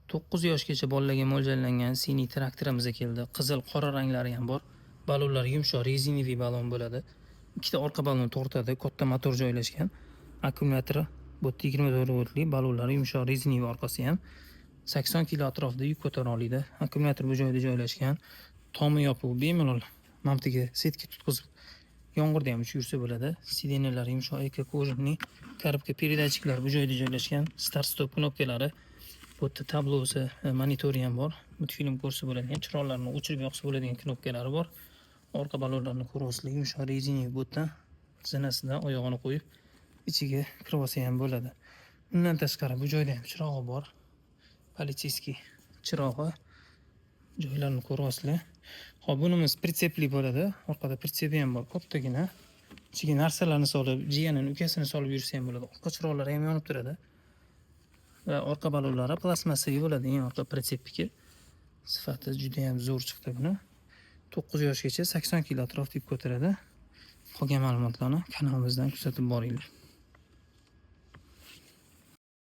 9 yoshgacha bolalarga mo'ljallangan синий traktorimiz keldi. Qizil, qora ranglari ham bor. Ballonlar yumshoq резиновый ballon bo'ladi. Ikkita orqa ballon tortadi, katta motor joylashgan. Akkumulyatori bu yerda 24 voltli, ballonlari yumshoq резиновый, orqasi ham 80 kilo atrofida yuk ko'tara oladi. Akkumulyator bu joyda joylashgan. Tomi yopiq, bemalol mamtiga сетка tutqizib, yomg'irda ham uchib yursa bo'ladi. Сиденья lari yumshoq эко кожаный, коробка передач lar bu joyda joylashgan. Start stop knopkalari. Bu yerda tablosi, monitori ham bor. Multfilm ko'rsa bo'ladigan, chiroqlarni o'chirib yoqsa bo'ladigan knopkalari bor. Orqa ballonlarni ko'ryapsizlar, yumshoq резиновый, bu yerdan zinasidan oyog'ini qo'yib ichiga kirib olsa ham bo'ladi. Undan tashqari bu joyda ham chirog'i bor. Полицейский chirog'i. Joylarini ko'ryapsizlar. Xo'p, bunimiz прицеп li bo'ladi. Orqada прицеп i ham bor, kattagina. Ichiga narsalarni solib, jiyanini, ukasini solib yursa ham bo'ladi. Orqa chiroqlari ham yonib turadi. Va orqa ballonlari plastmassaga bo'ladi, eng orqa прицеп niki. Sifati juda ham zo'r chiqdi buni. 9 yoshgacha 80 kilo atrofida yuk ko'taradi. Qolgan ma'lumotlarni kanalimizdan kuzatib boringlar.